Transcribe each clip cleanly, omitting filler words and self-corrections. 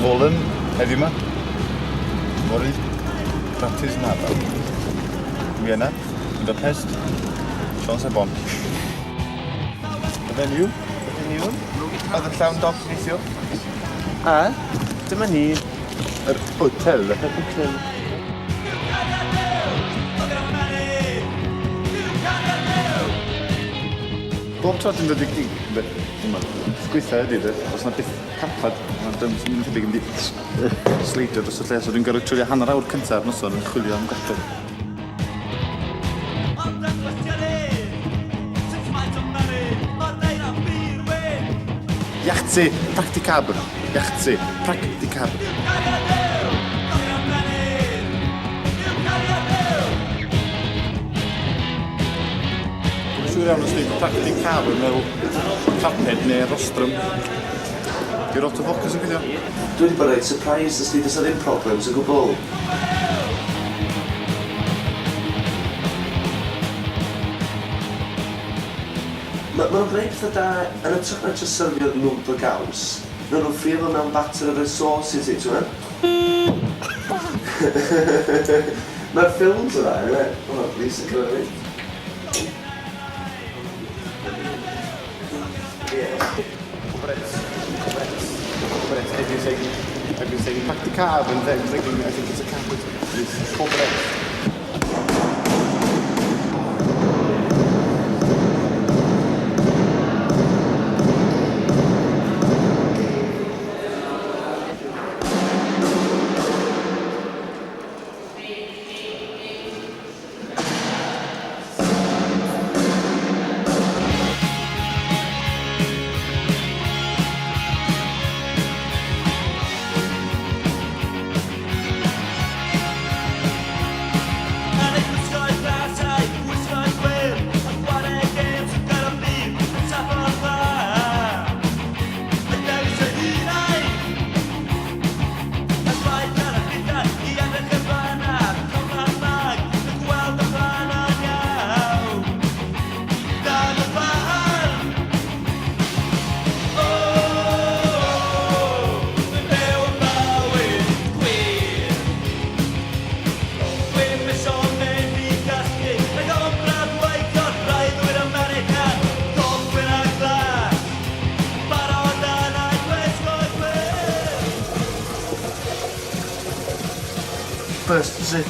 Zvolen heddiw 'ma. Fory, Bratislava. Vienna, Budapest, Jean Sebon. The venue? The venue. Oedd yn llawn dop neithiwr. A, dyma ni. Yr hotel. Yr hotel. Bob tro dwi'n dod i gig, ynde, gweitha ydi de, os na byth carpad, mae'n dyn sy'n tebyg yn mynd i sleidio dros y lle, so dwi'n gorfod treulio hanner awr cynta'r noson yn chwilio am garped. Iachty, practicab, iachty, practicab. Dwi'm yn siŵr iawn os 'di practi car yn meddwl carped neu rostrum. Di'r autofocus yn gweithio? Dwi wedi bod reit surprised os 'di does 'na ddim problems o gwbl. Ma' ma' nhw'n gwneud pethau da yn hytrach na jyst syrfio lwmp o gaws, nawn nhw ffrio fo mewn batter a rhoi sauce i ti, t'mod? Mae'r ffilms yna, eniwe, o ma'r police yn cyrraedd fi. Brett, Brett, Brett, I've been saying, I've been saying pack the cab and then thinking I think it's a carpet. It's corporate. First visit.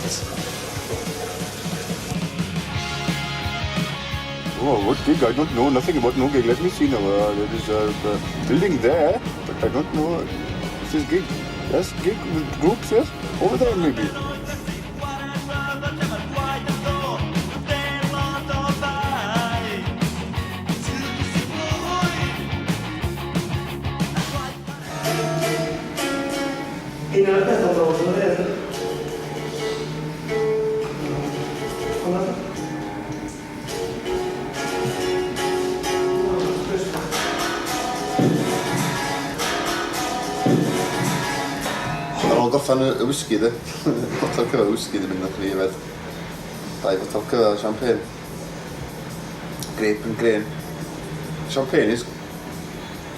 Oh, what gig? I don't know nothing about no gig. Let me see now. There is a building there, but I don't know. This is gig. Yes, gig with groups, yes. Over there maybe. Un o'r pethau mawr yn yr Hwnna. Ar ôl gorffan y y whisky de, botel cyfa o whisky 'di mynd nathon ni yfed dau fotel cyfa o champagne. Grape and grain. Champagne is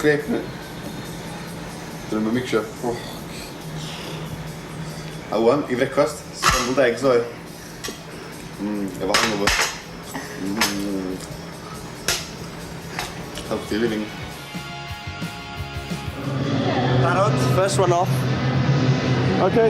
grape innit? Dyn nhw'm yn micsio. Oh. A ŵan i frecwast, scrambled eggs ddoe. Mmm, efo hangover. Mmm. Healthy living. Barod? First one off. Okay.